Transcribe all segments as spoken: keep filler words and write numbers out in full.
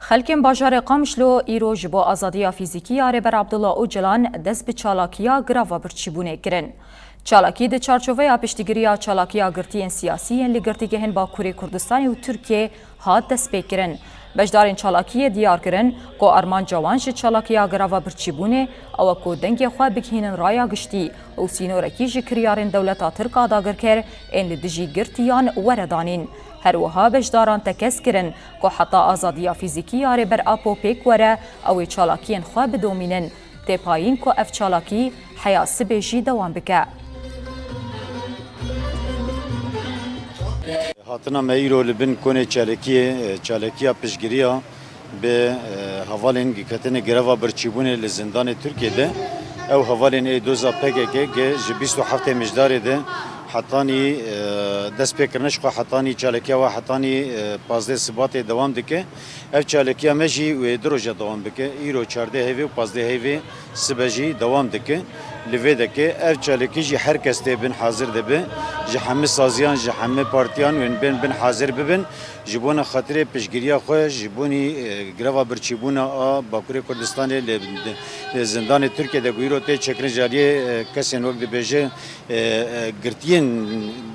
Xelkên bajarê Qamişlo îro ji bo azadiya fîzîkî ya Rêber Abdullah Ocalan dest bi çalakiya greva birçîbûnê kirin. Çalakî di çarçoveya piştgiriya çalakiya girtiyên siyasî yên li girtîgehên Bakurê Kurdistanê û Tirkiyê hat destpêkirin. Beşdarên çalakiyê diyar kirin ku armanca wan ji çalakiya greva birçîbûnê ew e ku dengê xwe bigihînin raya giştî û sînorekî ji kiryarên dewleta Tirk a dagirker ên li dijî girtiyan were danîn. Her wiha beşdaran tekez kirin ku heta azadiya fîzîkî ya Rêber Apo pêk were, ew ê çalakiyên xwe bidomînin. Tê payîn ku ev çalakî heya sibê jî dewam bike. Hatina me îro li bin konê çalakiyê, e, çalakiya piştgiriya bi, e, hevalên ketine greva birçîbûnê li zindanê Tirkiyê de. Ew hevalên ê doza P K K ji bîst û heftê Mijdarê de hetanî, e, dest pê kirine ji xwe hetanî çalakiya we hetanî, e, pazdeh Sibatê dewam dike. Ev çalakiya me jî wê du roja dewam bike. Îro çardeh heyvê û pazdeh heyvê sibe jî dewam dike. Li vê deke ev çalakî jî her kes tê bin hazir dibe. Ji hemî saziyan, ji hemî partiyan wên bên bin hazir bibin. Ji bona xatirê piştgiriya xwe, ji bonî, e, greva birçîbûna a Bakurê Kurdistanê li, li zindanê Tirkiyê de ku îro tê çêkirin ji aliyê, e, kesên wek dibêje, e, e, girtiyên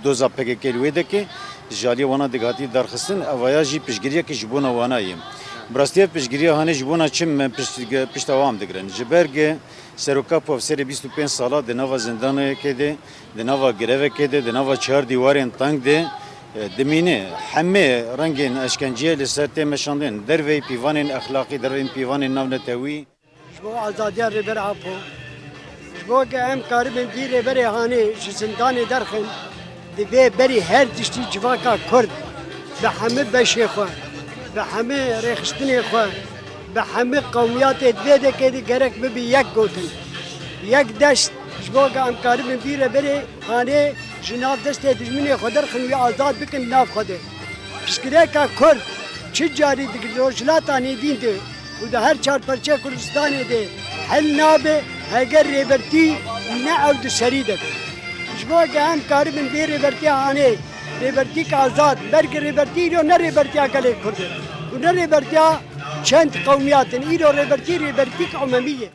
doza P K K li wê deke, ji aliyê wana dihatî darxistin, evaya jî piştgiriyekî ji bona wana ye. Bi rastî ev piştgiriya hanê ji bona çi me pişt-, pişta wan digirin? Ji ber ge seroka ku ev serê bîst û pênc sala di nava zindanekê de, di nava grevekê de, di nava çar dîwarên teng de, e, dimîne. Hemê rengên eşkenciyê li ser tê meşandin. Derveyî pîvanên exlaqî, derveyî pîvanên navnetewî. Ji bo azadiya Rêber Apo, ji bo ke em karibin vî rêberê hanê ji zindanê derxin, divê berî her tiştî civaka Kurd bi hemî beşê xwe, bi hemî rêxistinê xwe, bi hemî qewmiyatê di vê dekê de gerek bibe yek gotin, yek dest, ji bo ke em karibin vî rêberê hanê ji nav destê dijminê xwe derxin, wî azad bikin nav xwe de. Pirsgirêka Kurd çi carî di Rojhilata Nêvîn de û di her çar perçeya Kurdistanê de hel nabe, heger Rêbertî ne ew di serî de be. Ji bo ke em karibin vê Rêbertiya hanê, Rêbertîk azad, berge Rêbertî îro ne Rêbertiya gelê Kurd e û ne Rêbertiya çend qewmiyat in, îro Rêbertî, Rêbertîk umemî ye.